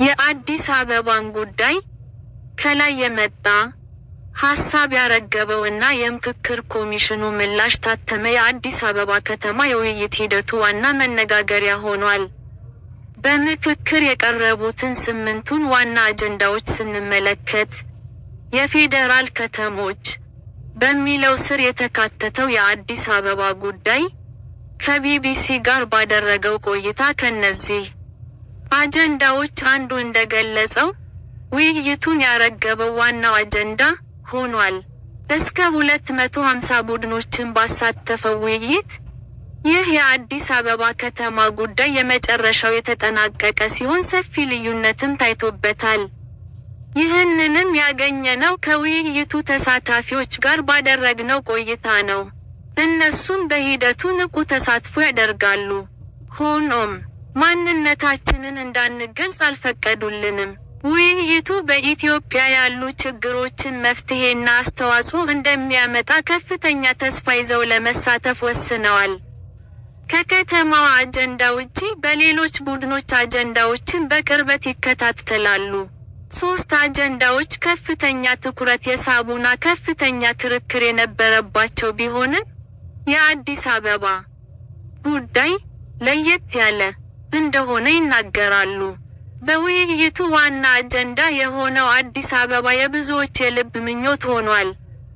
የአዲስ አበባን ጉዳይ ከላይ የመጣ ሀሳብ ያረገበው እና የምክክር ኮሚሽኑ ምላሽ ታተመ። የአዲስ አበባ ከተማ የውይይት ሂደቱ ዋና መነጋገሪያ ሆኗል። በምክክር የቀረቡትን ስምንቱን ዋና አጀንዳዎች ስንመለከት፣ የፌዴራል ከተሞች በሚለው ስር የተካተተው የአዲስ አበባ ጉዳይ ከቢቢሲ ጋር ባደረገው ቆይታ ከነዚህ አጀንዳዎች አንዱ እንደገለጸው፣ ውይይቱን ያረገበው ዋናው አጀንዳ ሆኗል። እስከ 250 ቡድኖችን ባሳተፈው ውይይት፣ ይህ የአዲስ አበባ ከተማ ጉዳይ የመጨረሻው የተጠናቀቀ ሲሆን ሰፊ ልዩነትም ታይቶበታል። ይህንንም ያገኘነው ከውይይቱ ተሳታፊዎች ጋር ባደረግነው ቆይታ ነው። እነሱም በሂደቱ ንቁ ተሳትፎ ያደርጋሉ። ሆኖም ማንነታችንን እንዳንገልጽ አልፈቀዱልንም። ውይይቱ በኢትዮጵያ ያሉ ችግሮችን መፍትሄና አስተዋጽኦ እንደሚያመጣ ከፍተኛ ተስፋ ይዘው ለመሳተፍ ወስነዋል። ከከተማዋ አጀንዳ ውጪ በሌሎች ቡድኖች አጀንዳዎችን በቅርበት ይከታተላሉ። ሶስት አጀንዳዎች ከፍተኛ ትኩረት የሳቡና ከፍተኛ ክርክር የነበረባቸው ቢሆንም፣ የአዲስ አበባ ጉዳይ ለየት ያለ እንደሆነ ይናገራሉ። በውይይቱ ዋና አጀንዳ የሆነው አዲስ አበባ የብዙዎች የልብ ምኞት ሆኗል።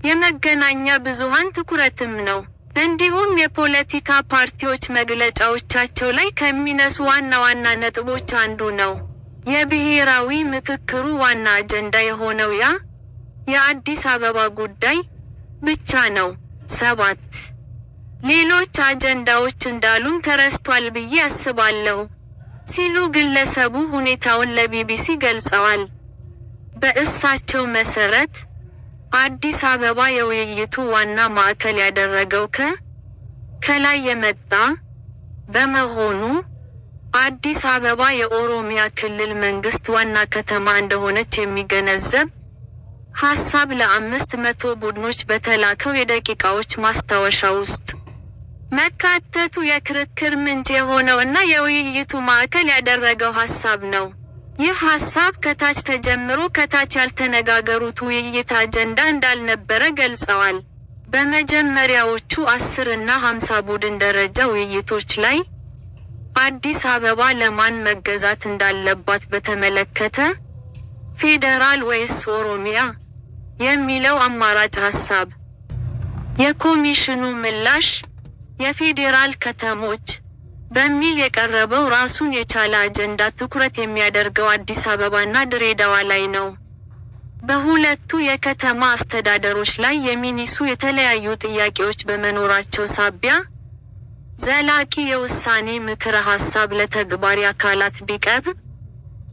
የመገናኛ ብዙሃን ትኩረትም ነው። እንዲሁም የፖለቲካ ፓርቲዎች መግለጫዎቻቸው ላይ ከሚነሱ ዋና ዋና ነጥቦች አንዱ ነው። የብሔራዊ ምክክሩ ዋና አጀንዳ የሆነው ያ የአዲስ አበባ ጉዳይ ብቻ ነው። ሰባት ሌሎች አጀንዳዎች እንዳሉም ተረስቷል ብዬ አስባለሁ ሲሉ ግለሰቡ ሁኔታውን ለቢቢሲ ገልጸዋል። በእሳቸው መሰረት፣ አዲስ አበባ የውይይቱ ዋና ማዕከል ያደረገው ከላይ የመጣ በመሆኑ፣ አዲስ አበባ የኦሮሚያ ክልል መንግስት ዋና ከተማ እንደሆነች የሚገነዘብ ሀሳብ ለ500 ቡድኖች በተላከው የደቂቃዎች ማስታወሻ ውስጥ መካተቱ የክርክር ምንጭ የሆነው እና የውይይቱ ማዕከል ያደረገው ሀሳብ ነው። ይህ ሀሳብ ከታች ተጀምሮ ከታች ያልተነጋገሩት ውይይት አጀንዳ እንዳልነበረ ገልጸዋል። በመጀመሪያዎቹ 10 እና 50 ቡድን ደረጃ ውይይቶች ላይ፣ አዲስ አበባ ለማን መገዛት እንዳለባት በተመለከተ፣ ፌደራል ወይስ ኦሮሚያ የሚለው አማራጭ ሀሳብ፣ የኮሚሽኑ ምላሽ፣ የፌዴራል ከተሞች በሚል የቀረበው ራሱን የቻለ አጀንዳ ትኩረት የሚያደርገው አዲስ አበባና ድሬዳዋ ላይ ነው። በሁለቱ የከተማ አስተዳደሮች ላይ የሚነሱ የተለያዩ ጥያቄዎች በመኖራቸው ሳቢያ፣ ዘላቂ የውሳኔ ምክረ ሀሳብ ለተግባር አካላት ቢቀርብ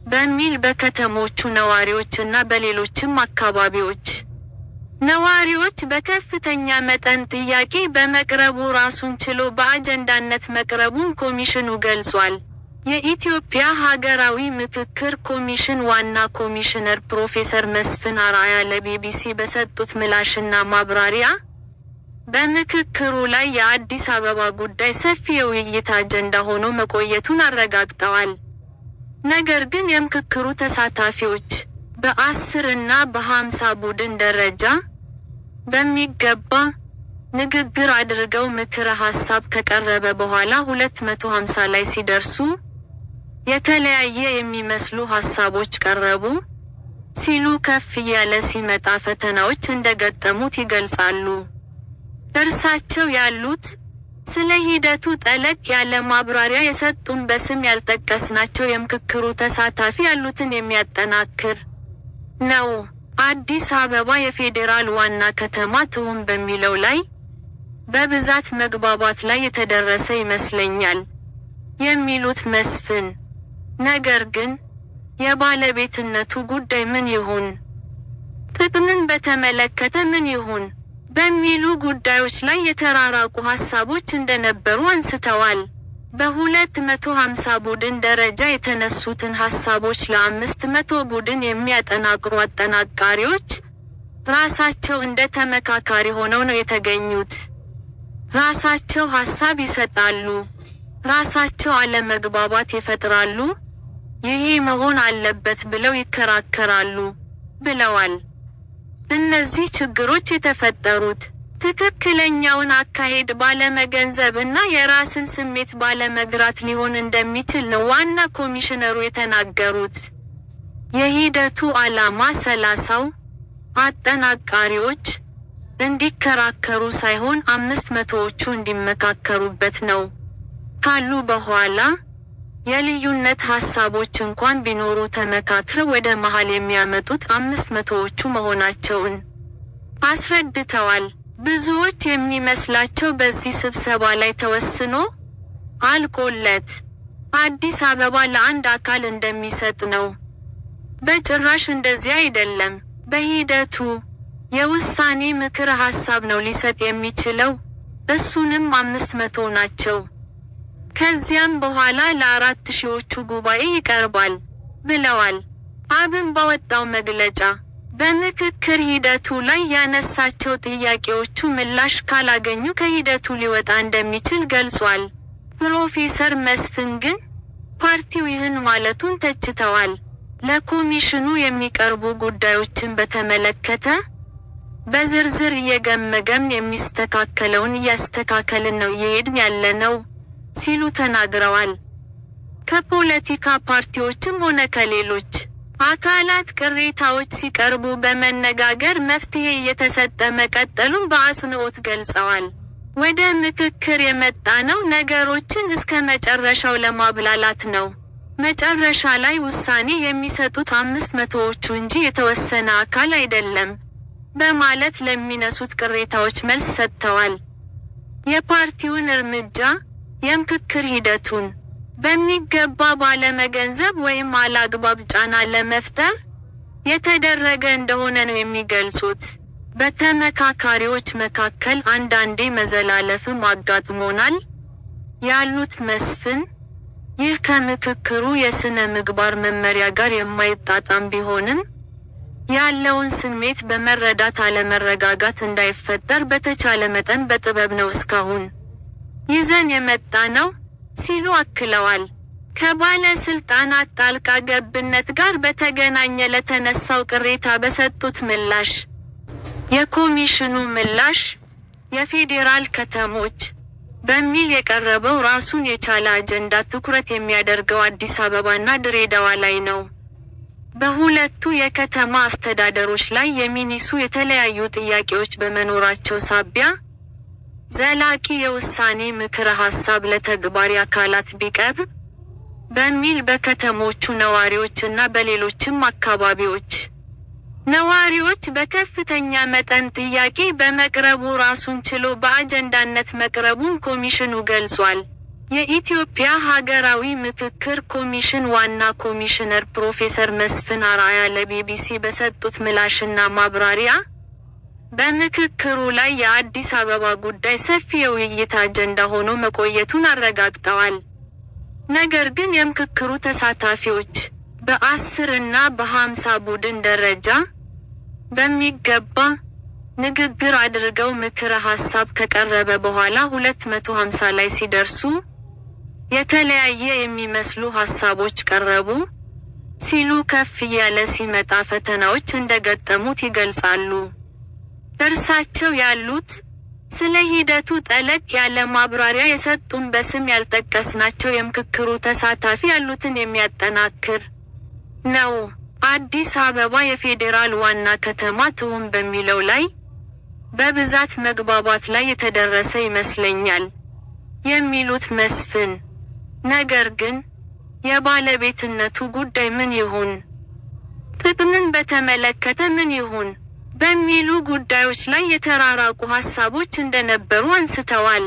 በሚል በከተሞቹ ነዋሪዎች እና በሌሎችም አካባቢዎች ነዋሪዎች በከፍተኛ መጠን ጥያቄ በመቅረቡ ራሱን ችሎ በአጀንዳነት መቅረቡን ኮሚሽኑ ገልጿል። የኢትዮጵያ ሀገራዊ ምክክር ኮሚሽን ዋና ኮሚሽነር ፕሮፌሰር መስፍን አርአያ ለቢቢሲ በሰጡት ምላሽና ማብራሪያ፣ በምክክሩ ላይ የአዲስ አበባ ጉዳይ ሰፊ የውይይት አጀንዳ ሆኖ መቆየቱን አረጋግጠዋል። ነገር ግን የምክክሩ ተሳታፊዎች በ10 እና በ50 ቡድን ደረጃ በሚገባ ንግግር አድርገው ምክረ ሀሳብ ከቀረበ በኋላ 250 ላይ ሲደርሱ የተለያየ የሚመስሉ ሀሳቦች ቀረቡ ሲሉ ከፍ እያለ ሲመጣ ፈተናዎች እንደገጠሙት ይገልጻሉ። እርሳቸው ያሉት፣ ስለ ሂደቱ ጠለቅ ያለ ማብራሪያ የሰጡን በስም ያልጠቀስናቸው የምክክሩ ተሳታፊ ያሉትን የሚያጠናክር ነው። አዲስ አበባ የፌዴራል ዋና ከተማ ትሁን በሚለው ላይ በብዛት መግባባት ላይ የተደረሰ ይመስለኛል የሚሉት መስፍን፣ ነገር ግን የባለቤትነቱ ጉዳይ ምን ይሁን፣ ጥቅምን በተመለከተ ምን ይሁን በሚሉ ጉዳዮች ላይ የተራራቁ ሀሳቦች እንደነበሩ አንስተዋል። በ250 ቡድን ደረጃ የተነሱትን ሀሳቦች ለ500 ቡድን የሚያጠናቅሩ አጠናቃሪዎች ራሳቸው እንደ ተመካካሪ ሆነው ነው የተገኙት። ራሳቸው ሀሳብ ይሰጣሉ፣ ራሳቸው አለመግባባት ይፈጥራሉ፣ ይሄ መሆን አለበት ብለው ይከራከራሉ ብለዋል። እነዚህ ችግሮች የተፈጠሩት ትክክለኛውን አካሄድ ባለመገንዘብ እና የራስን ስሜት ባለመግራት ሊሆን እንደሚችል ነው ዋና ኮሚሽነሩ የተናገሩት። የሂደቱ ዓላማ 30ው አጠናቃሪዎች እንዲከራከሩ ሳይሆን 500ዎቹ እንዲመካከሩበት ነው ካሉ በኋላ፣ የልዩነት ሀሳቦች እንኳን ቢኖሩ ተመካክረው ወደ መሃል የሚያመጡት 500ዎቹ መሆናቸውን አስረድተዋል። ብዙዎች የሚመስላቸው በዚህ ስብሰባ ላይ ተወስኖ አልቆለት አዲስ አበባ ለአንድ አካል እንደሚሰጥ ነው። በጭራሽ እንደዚያ አይደለም። በሂደቱ የውሳኔ ምክረ ሀሳብ ነው ሊሰጥ የሚችለው፣ እሱንም 500 ናቸው። ከዚያም በኋላ ለ4,000ዎቹ ጉባኤ ይቀርባል ብለዋል። አብን ባወጣው መግለጫ በምክክር ሂደቱ ላይ ያነሳቸው ጥያቄዎቹ ምላሽ ካላገኙ ከሂደቱ ሊወጣ እንደሚችል ገልጿል። ፕሮፌሰር መስፍን ግን ፓርቲው ይህን ማለቱን ተችተዋል። ለኮሚሽኑ የሚቀርቡ ጉዳዮችን በተመለከተ በዝርዝር እየገመገምን የሚስተካከለውን እያስተካከልን ነው እየሄድን ያለነው ሲሉ ተናግረዋል። ከፖለቲካ ፓርቲዎችም ሆነ ከሌሎች አካላት ቅሬታዎች ሲቀርቡ በመነጋገር መፍትሄ እየተሰጠ መቀጠሉን በአጽንኦት ገልጸዋል። ወደ ምክክር የመጣነው ነገሮችን እስከ መጨረሻው ለማብላላት ነው። መጨረሻ ላይ ውሳኔ የሚሰጡት 500ዎቹ እንጂ የተወሰነ አካል አይደለም በማለት ለሚነሱት ቅሬታዎች መልስ ሰጥተዋል። የፓርቲውን እርምጃ የምክክር ሂደቱን በሚገባ ባለመገንዘብ ወይም አላግባብ ጫና ለመፍጠር የተደረገ እንደሆነ ነው የሚገልጹት። በተመካካሪዎች መካከል አንዳንዴ መዘላለፍም አጋጥሞናል ያሉት መስፍን፣ ይህ ከምክክሩ የሥነ ምግባር መመሪያ ጋር የማይጣጣም ቢሆንም፣ ያለውን ስሜት በመረዳት አለመረጋጋት እንዳይፈጠር በተቻለ መጠን በጥበብ ነው እስካሁን ይዘን የመጣነው ሲሉ አክለዋል። ከባለስልጣናት ጣልቃ ገብነት ጋር በተገናኘ ለተነሳው ቅሬታ በሰጡት ምላሽ፣ የኮሚሽኑ ምላሽ የፌዴራል ከተሞች በሚል የቀረበው ራሱን የቻለ አጀንዳ ትኩረት የሚያደርገው አዲስ አበባና ድሬዳዋ ላይ ነው። በሁለቱ የከተማ አስተዳደሮች ላይ የሚነሱ የተለያዩ ጥያቄዎች በመኖራቸው ሳቢያ፣ ዘላቂ የውሳኔ ምክረ ሀሳብ ለተግባሪ አካላት ቢቀርብ በሚል በከተሞቹ ነዋሪዎች እና በሌሎችም አካባቢዎች ነዋሪዎች በከፍተኛ መጠን ጥያቄ በመቅረቡ ራሱን ችሎ በአጀንዳነት መቅረቡን ኮሚሽኑ ገልጿል። የኢትዮጵያ ሀገራዊ ምክክር ኮሚሽን ዋና ኮሚሽነር ፕሮፌሰር መስፍን አርአያ ለቢቢሲ በሰጡት ምላሽና ማብራሪያ፣ በምክክሩ ላይ የአዲስ አበባ ጉዳይ ሰፊ የውይይት አጀንዳ ሆኖ መቆየቱን አረጋግጠዋል። ነገር ግን የምክክሩ ተሳታፊዎች በ10 እና በ50 ቡድን ደረጃ በሚገባ ንግግር አድርገው ምክረ ሀሳብ ከቀረበ በኋላ 250 ላይ ሲደርሱ የተለያየ የሚመስሉ ሀሳቦች ቀረቡ ሲሉ ከፍ እያለ ሲመጣ ፈተናዎች እንደገጠሙት ይገልጻሉ። እርሳቸው ያሉት፣ ስለ ሂደቱ ጠለቅ ያለ ማብራሪያ የሰጡን በስም ያልጠቀስናቸው የምክክሩ ተሳታፊ ያሉትን የሚያጠናክር ነው። አዲስ አበባ የፌዴራል ዋና ከተማ ትሁን በሚለው ላይ በብዛት መግባባት ላይ የተደረሰ ይመስለኛል የሚሉት መስፍን፣ ነገር ግን የባለቤትነቱ ጉዳይ ምን ይሁን፣ ጥቅምን በተመለከተ ምን ይሁን በሚሉ ጉዳዮች ላይ የተራራቁ ሀሳቦች እንደነበሩ አንስተዋል።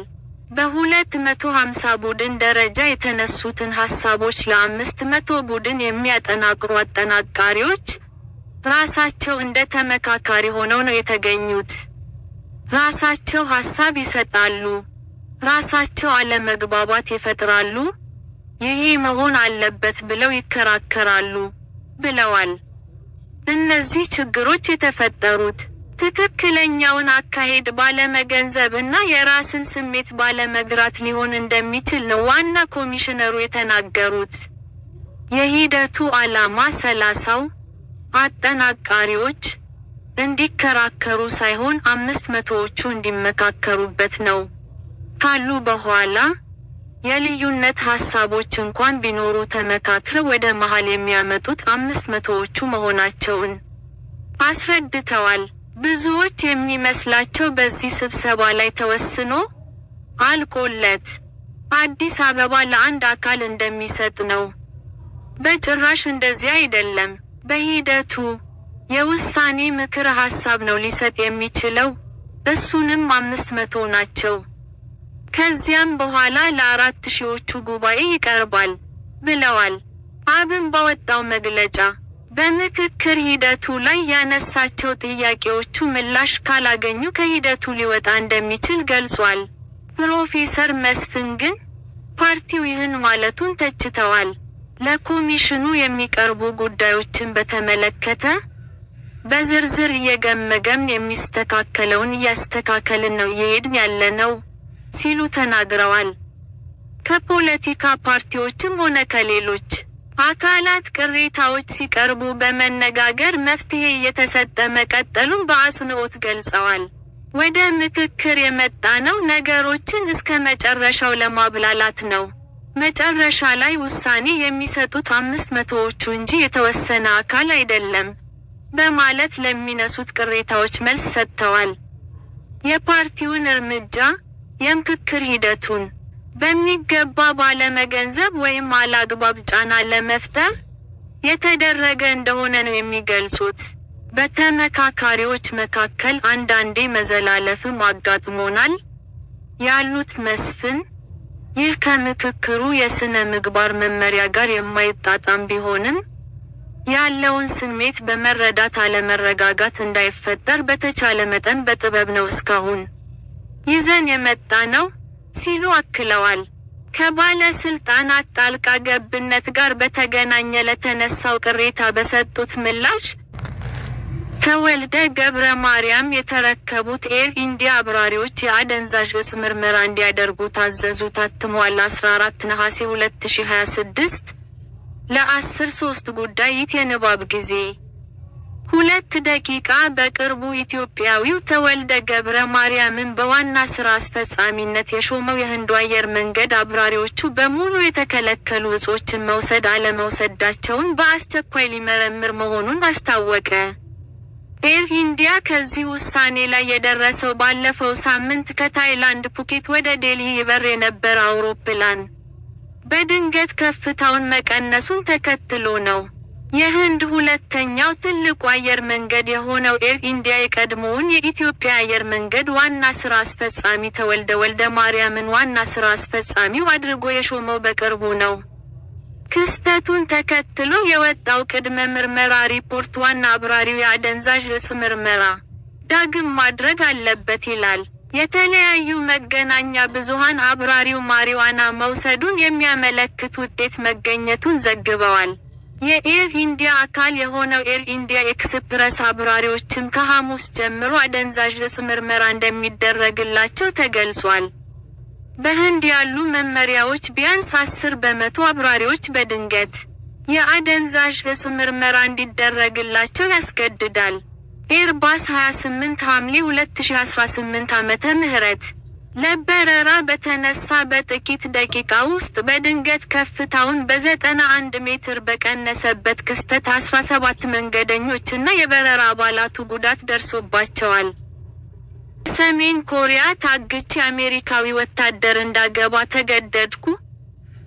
በ250 ቡድን ደረጃ የተነሱትን ሀሳቦች ለ500 ቡድን የሚያጠናቅሩ አጠናቃሪዎች ራሳቸው እንደ ተመካካሪ ሆነው ነው የተገኙት። ራሳቸው ሀሳብ ይሰጣሉ፣ ራሳቸው አለመግባባት ይፈጥራሉ፣ ይሄ መሆን አለበት ብለው ይከራከራሉ ብለዋል። እነዚህ ችግሮች የተፈጠሩት ትክክለኛውን አካሄድ ባለመገንዘብ እና የራስን ስሜት ባለመግራት ሊሆን እንደሚችል ነው ዋና ኮሚሽነሩ የተናገሩት። የሂደቱ ዓላማ 30ው አጠናቃሪዎች እንዲከራከሩ ሳይሆን 500ዎቹ እንዲመካከሩበት ነው ካሉ በኋላ፣ የልዩነት ሀሳቦች እንኳን ቢኖሩ ተመካክረው ወደ መሃል የሚያመጡት 500ዎቹ መሆናቸውን አስረድተዋል። ብዙዎች የሚመስላቸው በዚህ ስብሰባ ላይ ተወስኖ አልቆለት አዲስ አበባ ለአንድ አካል እንደሚሰጥ ነው። በጭራሽ እንደዚያ አይደለም። በሂደቱ የውሳኔ ምክረ ሀሳብ ነው ሊሰጥ የሚችለው፣ እሱንም 500 ናቸው። ከዚያም በኋላ ለ4,000ዎቹ ጉባኤ ይቀርባል ብለዋል። አብን ባወጣው መግለጫ በምክክር ሂደቱ ላይ ያነሳቸው ጥያቄዎቹ ምላሽ ካላገኙ ከሂደቱ ሊወጣ እንደሚችል ገልጿል። ፕሮፌሰር መስፍን ግን ፓርቲው ይህን ማለቱን ተችተዋል። ለኮሚሽኑ የሚቀርቡ ጉዳዮችን በተመለከተ በዝርዝር እየገመገምን የሚስተካከለውን እያስተካከልን ነው እየሄድን ያለነው ሲሉ ተናግረዋል። ከፖለቲካ ፓርቲዎችም ሆነ ከሌሎች አካላት ቅሬታዎች ሲቀርቡ በመነጋገር መፍትሄ እየተሰጠ መቀጠሉን በአጽንኦት ገልጸዋል። ወደ ምክክር የመጣነው ነገሮችን እስከ መጨረሻው ለማብላላት ነው። መጨረሻ ላይ ውሳኔ የሚሰጡት 500ዎቹ እንጂ የተወሰነ አካል አይደለም በማለት ለሚነሱት ቅሬታዎች መልስ ሰጥተዋል። የፓርቲውን እርምጃ የምክክር ሂደቱን በሚገባ ባለመገንዘብ ወይም አላግባብ ጫና ለመፍጠር የተደረገ እንደሆነ ነው የሚገልጹት። በተመካካሪዎች መካከል አንዳንዴ መዘላለፍም አጋጥሞናል ያሉት መስፍን፣ ይህ ከምክክሩ የሥነ ምግባር መመሪያ ጋር የማይጣጣም ቢሆንም፣ ያለውን ስሜት በመረዳት አለመረጋጋት እንዳይፈጠር በተቻለ መጠን በጥበብ ነው እስካሁን ይዘን የመጣነው ሲሉ አክለዋል። ከባለስልጣናት ጣልቃ ገብነት ጋር በተገናኘ ለተነሳው ቅሬታ በሰጡት ምላሽ፣ ተወልደ ገብረ ማርያም የተረከቡት ኤር ኢንዲያ አብራሪዎች የአደንዛዥ እጽ ምርመራ እንዲያደርጉ ታዘዙ። ታትሟል 14 ነሐሴ 2026 ለ10:03 ጉዳይ ይት የንባብ ጊዜ 2 ደቂቃ። በቅርቡ ኢትዮጵያዊው ተወልደ ገብረ ማርያምን በዋና ስራ አስፈጻሚነት የሾመው የህንዱ አየር መንገድ አብራሪዎቹ በሙሉ የተከለከሉ እጾችን መውሰድ አለመውሰዳቸውን በአስቸኳይ ሊመረምር መሆኑን አስታወቀ። ኤር ኢንዲያ ከዚህ ውሳኔ ላይ የደረሰው ባለፈው ሳምንት ከታይላንድ ፑኬት ወደ ዴልሂ ይበር የነበረ አውሮፕላን በድንገት ከፍታውን መቀነሱን ተከትሎ ነው። የህንድ ሁለተኛው ትልቁ አየር መንገድ የሆነው ኤር ኢንዲያ የቀድሞውን የኢትዮጵያ አየር መንገድ ዋና ስራ አስፈጻሚ ተወልደ ወልደ ማርያምን ዋና ስራ አስፈጻሚው አድርጎ የሾመው በቅርቡ ነው። ክስተቱን ተከትሎ የወጣው ቅድመ ምርመራ ሪፖርት ዋና አብራሪው የአደንዛዥ እጽ ምርመራ ዳግም ማድረግ አለበት ይላል። የተለያዩ መገናኛ ብዙሃን አብራሪው ማሪዋና መውሰዱን የሚያመለክት ውጤት መገኘቱን ዘግበዋል። የኤር ኢንዲያ አካል የሆነው ኤር ኢንዲያ ኤክስፕረስ አብራሪዎችም ከሐሙስ ጀምሮ አደንዛዥ እጽ ምርመራ እንደሚደረግላቸው ተገልጿል። በህንድ ያሉ መመሪያዎች ቢያንስ 10% አብራሪዎች በድንገት የአደንዛዥ እጽ ምርመራ እንዲደረግላቸው ያስገድዳል። ኤርባስ 28 ሐምሌ 2018 ዓመተ ምህረት ለበረራ በተነሳ በጥቂት ደቂቃ ውስጥ በድንገት ከፍታውን በ91 ሜትር በቀነሰበት ክስተት 17 መንገደኞች እና የበረራ አባላቱ ጉዳት ደርሶባቸዋል። ሰሜን ኮሪያ ታግቼ አሜሪካዊ ወታደር እንዳገባ ተገደድኩ።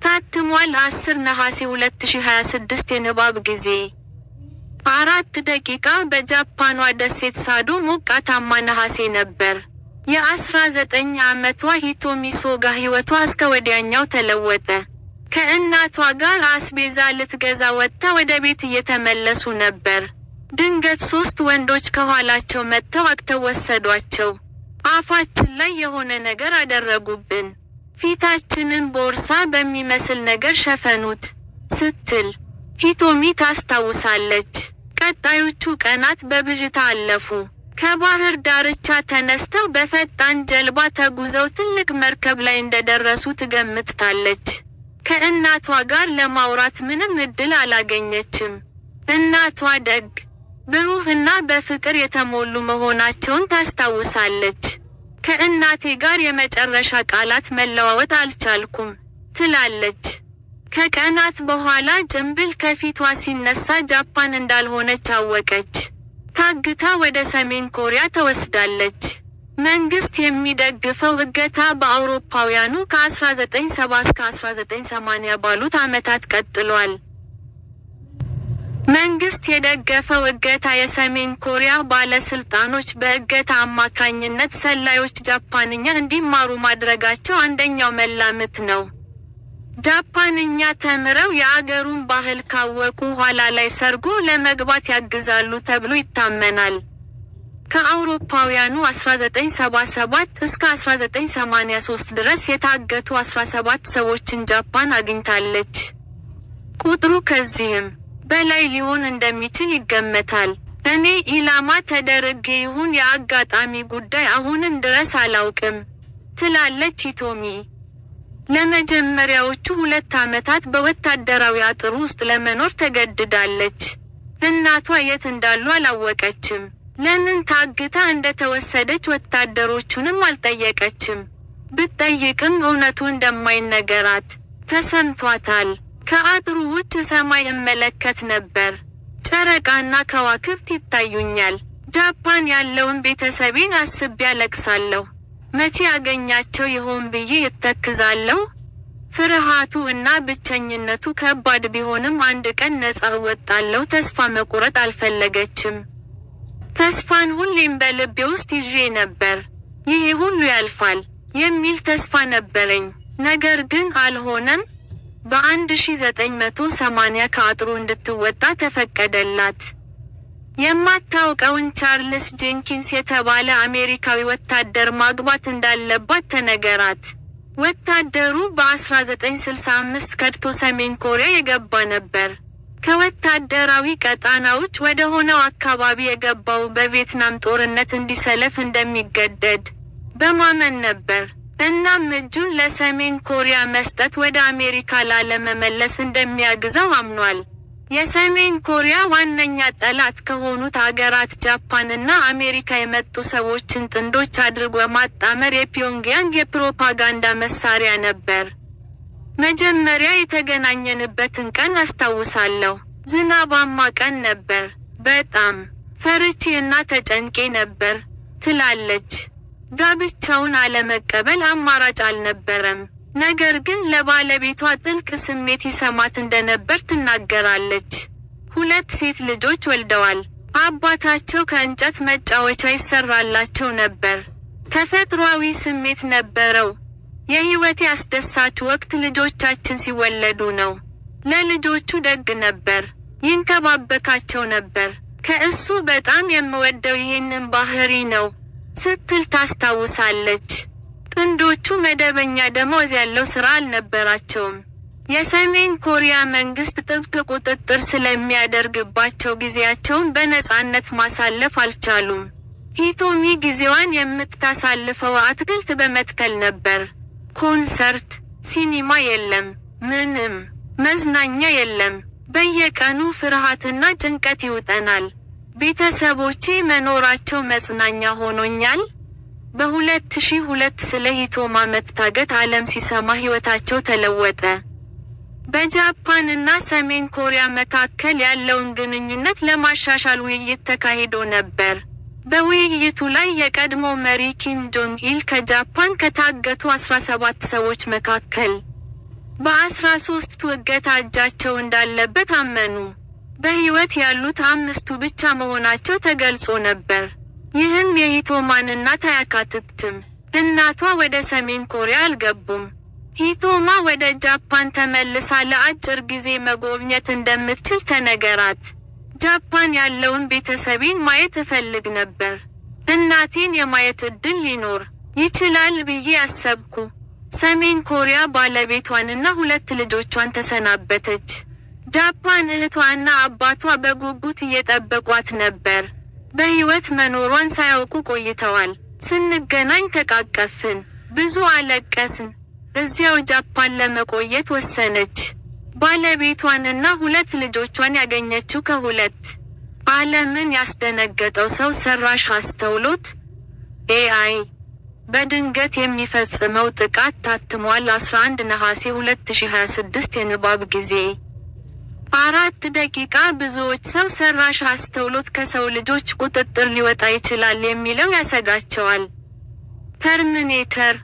ታትሟል 10 ነሐሴ 2026 የንባብ ጊዜ 4 ደቂቃ። በጃፓኗ ደሴት ሳዶ ሞቃታማ ነሐሴ ነበር። የ19 ዓመቷ ሂቶሚ ሶጋ ሕይወቷ እስከ ወዲያኛው ተለወጠ። ከእናቷ ጋር አስቤዛ ልትገዛ ወጥታ ወደ ቤት እየተመለሱ ነበር። ድንገት ሶስት ወንዶች ከኋላቸው መጥተው አግተው ወሰዷቸው። አፋችን ላይ የሆነ ነገር አደረጉብን። ፊታችንን ቦርሳ በሚመስል ነገር ሸፈኑት ስትል ሂቶሚ ታስታውሳለች። ቀጣዮቹ ቀናት በብዥታ አለፉ። ከባህር ዳርቻ ተነስተው በፈጣን ጀልባ ተጉዘው ትልቅ መርከብ ላይ እንደደረሱ ትገምታለች። ከእናቷ ጋር ለማውራት ምንም ዕድል አላገኘችም። እናቷ ደግ፣ ብሩህ እና በፍቅር የተሞሉ መሆናቸውን ታስታውሳለች። ከእናቴ ጋር የመጨረሻ ቃላት መለዋወጥ አልቻልኩም፣ ትላለች። ከቀናት በኋላ ጭንብል ከፊቷ ሲነሳ ጃፓን እንዳልሆነች አወቀች። ታግታ ወደ ሰሜን ኮሪያ ተወስዳለች። መንግስት የሚደግፈው እገታ በአውሮፓውያኑ ከ1970 እስከ 1980 ባሉት ዓመታት ቀጥሏል። መንግስት የደገፈው እገታ የሰሜን ኮሪያ ባለስልጣኖች በእገታ አማካኝነት ሰላዮች ጃፓንኛ እንዲማሩ ማድረጋቸው አንደኛው መላምት ነው። ጃፓንኛ ተምረው የአገሩን ባህል ካወቁ ኋላ ላይ ሰርጎ ለመግባት ያግዛሉ ተብሎ ይታመናል። ከአውሮፓውያኑ 1977 እስከ 1983 ድረስ የታገቱ 17 ሰዎችን ጃፓን አግኝታለች። ቁጥሩ ከዚህም በላይ ሊሆን እንደሚችል ይገመታል። እኔ ኢላማ ተደርጌ ይሁን የአጋጣሚ ጉዳይ አሁንም ድረስ አላውቅም፣ ትላለች ሂቶሚ። ለመጀመሪያዎቹ 2 ዓመታት በወታደራዊ አጥር ውስጥ ለመኖር ተገድዳለች። እናቷ የት እንዳሉ አላወቀችም። ለምን ታግታ እንደተወሰደች ወታደሮቹንም አልጠየቀችም። ብትጠይቅም እውነቱ እንደማይነገራት ተሰምቷታል። ከአጥሩ ውጭ ሰማይ እመለከት ነበር። ጨረቃና ከዋክብት ይታዩኛል። ጃፓን ያለውን ቤተሰቤን አስቤ አለቅሳለሁ። መቼ አገኛቸው ይሆን ብዬ እተክዛለሁ። ፍርሃቱ እና ብቸኝነቱ ከባድ ቢሆንም አንድ ቀን ነፃ እወጣለሁ። ተስፋ መቁረጥ አልፈለገችም። ተስፋን ሁሌም በልቤ ውስጥ ይዤ ነበር። ይሄ ሁሉ ያልፋል የሚል ተስፋ ነበረኝ። ነገር ግን አልሆነም። በ1980 ከአጥሩ እንድትወጣ ተፈቀደላት። የማታውቀውን ቻርልስ ጄንኪንስ የተባለ አሜሪካዊ ወታደር ማግባት እንዳለባት ተነገራት። ወታደሩ በ1965 ከድቶ ሰሜን ኮሪያ የገባ ነበር። ከወታደራዊ ቀጣናዎች ወደ ሆነው አካባቢ የገባው በቪየትናም ጦርነት እንዲሰለፍ እንደሚገደድ በማመን ነበር። እናም እጁን ለሰሜን ኮሪያ መስጠት ወደ አሜሪካ ላለመመለስ እንደሚያግዘው አምኗል። የሰሜን ኮሪያ ዋነኛ ጠላት ከሆኑት አገራት ጃፓን እና አሜሪካ የመጡ ሰዎችን ጥንዶች አድርጎ ማጣመር የፒዮንግያንግ የፕሮፓጋንዳ መሳሪያ ነበር። መጀመሪያ የተገናኘንበትን ቀን አስታውሳለሁ። ዝናባማ ቀን ነበር። በጣም ፈርቼ እና ተጨንቄ ነበር፣ ትላለች። ጋብቻውን አለመቀበል አማራጭ አልነበረም። ነገር ግን ለባለቤቷ ጥልቅ ስሜት ይሰማት እንደነበር ትናገራለች። ሁለት ሴት ልጆች ወልደዋል። አባታቸው ከእንጨት መጫወቻ ይሰራላቸው ነበር። ተፈጥሯዊ ስሜት ነበረው። የሕይወቴ አስደሳች ወቅት ልጆቻችን ሲወለዱ ነው። ለልጆቹ ደግ ነበር፣ ይንከባበካቸው ነበር። ከእሱ በጣም የምወደው ይህንን ባህሪ ነው፣ ስትል ታስታውሳለች። ጥንዶቹ መደበኛ ደመወዝ ያለው ሥራ አልነበራቸውም። የሰሜን ኮሪያ መንግስት ጥብቅ ቁጥጥር ስለሚያደርግባቸው ጊዜያቸውን በነፃነት ማሳለፍ አልቻሉም። ሂቶሚ ጊዜዋን የምታሳልፈው አትክልት በመትከል ነበር። ኮንሰርት፣ ሲኒማ የለም። ምንም መዝናኛ የለም። በየቀኑ ፍርሃትና ጭንቀት ይውጠናል። ቤተሰቦቼ መኖራቸው መጽናኛ ሆኖኛል። በ2002 ስለ ሂቶማ መታገት ዓለም ሲሰማ ሕይወታቸው ተለወጠ። በጃፓን እና ሰሜን ኮሪያ መካከል ያለውን ግንኙነት ለማሻሻል ውይይት ተካሂዶ ነበር። በውይይቱ ላይ የቀድሞ መሪ ኪም ጆንግ ኢል ከጃፓን ከታገቱ 17 ሰዎች መካከል በ13ቱ እገታ እጃቸው እንዳለበት አመኑ። በሕይወት ያሉት አምስቱ ብቻ መሆናቸው ተገልጾ ነበር። ይህም የሂቶማን እናት አያካትትም። እናቷ ወደ ሰሜን ኮሪያ አልገቡም። ሂቶማ ወደ ጃፓን ተመልሳ ለአጭር ጊዜ መጎብኘት እንደምትችል ተነገራት። ጃፓን ያለውን ቤተሰቤን ማየት እፈልግ ነበር። እናቴን የማየት ዕድል ሊኖር ይችላል ብዬ አሰብኩ። ሰሜን ኮሪያ ባለቤቷንና ሁለት ልጆቿን ተሰናበተች። ጃፓን እህቷና አባቷ በጉጉት እየጠበቋት ነበር። በሕይወት መኖሯን ሳያውቁ ቆይተዋል። ስንገናኝ ተቃቀፍን፣ ብዙ አለቀስን። እዚያው ጃፓን ለመቆየት ወሰነች። ባለቤቷን እና ሁለት ልጆቿን ያገኘችው ከሁለት ዓለምን ያስደነገጠው ሰው ሰራሽ አስተውሎት AI በድንገት የሚፈጽመው ጥቃት ታትሟል። 11 ነሐሴ 2026 የንባብ ጊዜ 4 ደቂቃ። ብዙዎች ሰው ሰራሽ አስተውሎት ከሰው ልጆች ቁጥጥር ሊወጣ ይችላል የሚለው ያሰጋቸዋል። ተርሚኔተር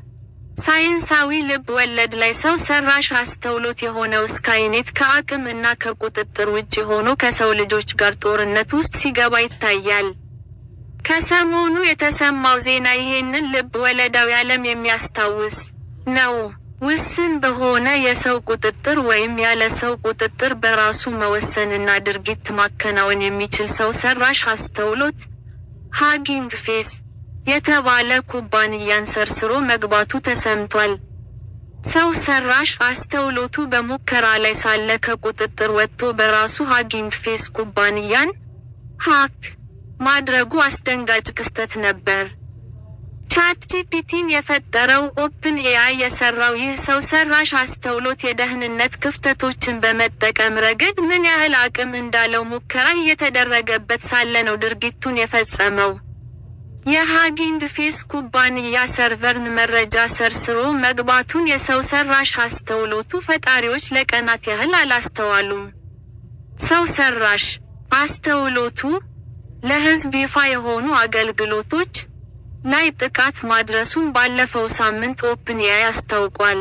ሳይንሳዊ ልብ ወለድ ላይ ሰው ሰራሽ አስተውሎት የሆነው ስካይኔት ከአቅም እና ከቁጥጥር ውጭ ሆኖ ከሰው ልጆች ጋር ጦርነት ውስጥ ሲገባ ይታያል። ከሰሞኑ የተሰማው ዜና ይሄንን ልብ ወለዳዊ ዓለም የሚያስታውስ ነው። ውስን በሆነ የሰው ቁጥጥር ወይም ያለ ሰው ቁጥጥር በራሱ መወሰንና ድርጊት ማከናወን የሚችል ሰው ሰራሽ አስተውሎት ሃጊንግ ፌስ የተባለ ኩባንያን ሰርስሮ መግባቱ ተሰምቷል። ሰው ሰራሽ አስተውሎቱ በሙከራ ላይ ሳለ ከቁጥጥር ወጥቶ በራሱ ሃጊንግ ፌስ ኩባንያን hack ማድረጉ አስደንጋጭ ክስተት ነበር። ቻትጂፒቲን የፈጠረው ኦፕን ኤአይ የሰራው ይህ ሰው ሰራሽ አስተውሎት የደህንነት ክፍተቶችን በመጠቀም ረገድ ምን ያህል አቅም እንዳለው ሙከራ እየተደረገበት ሳለ ነው ድርጊቱን የፈጸመው። የሃጊንግ ፌስ ኩባንያ ሰርቨርን መረጃ ሰርስሮ መግባቱን የሰው ሰራሽ አስተውሎቱ ፈጣሪዎች ለቀናት ያህል አላስተዋሉም። ሰው ሰራሽ አስተውሎቱ ለሕዝብ ይፋ የሆኑ አገልግሎቶች ላይ ጥቃት ማድረሱን ባለፈው ሳምንት ኦፕን ኤአይ አስታውቋል።